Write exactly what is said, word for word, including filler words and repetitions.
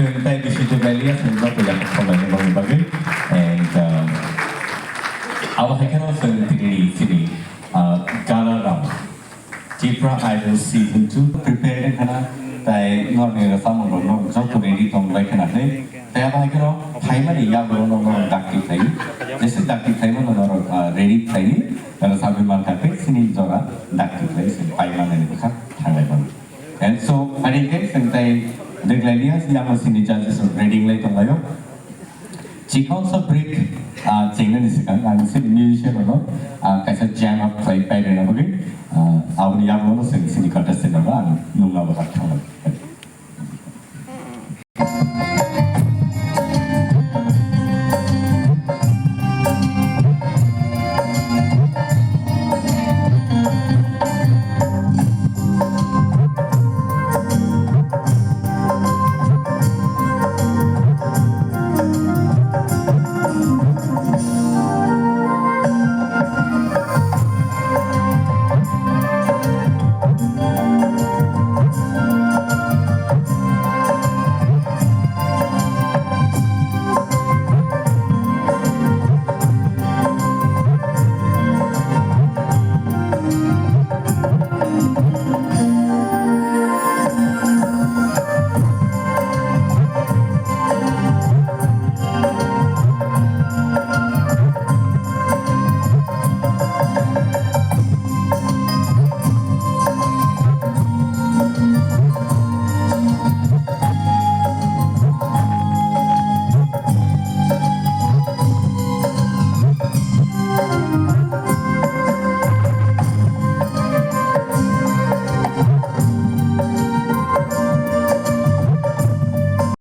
Tei bisi tei baliya song joto yakung khamani bagwi bagwi. And, uh, abo hai kheno song tini sini, uh, Gala Round. Tipra Idol Season two prepare wngkhana, tai norni samung rok no joto ready tong bai khana hwnwi. Tai abo hai kheno phaimani yagulo no norok dakti khlai. Jesa dakti khlai mano norok, ah, ready khlai. Tara sabi man kha tei sini jora dakti khlai sini pai mani bwkha thanglai mano. And so, ani ke sing tai deglai liya yang sini judges ready lai tong layo. Chikon sa break, ah, chengna ni sikang, ang sini musician no, ah, kaisa jam up khlai pai rena bagwi, ah, aboni yagulo no sing sini contestant no, ang nungna bwkha thanglai.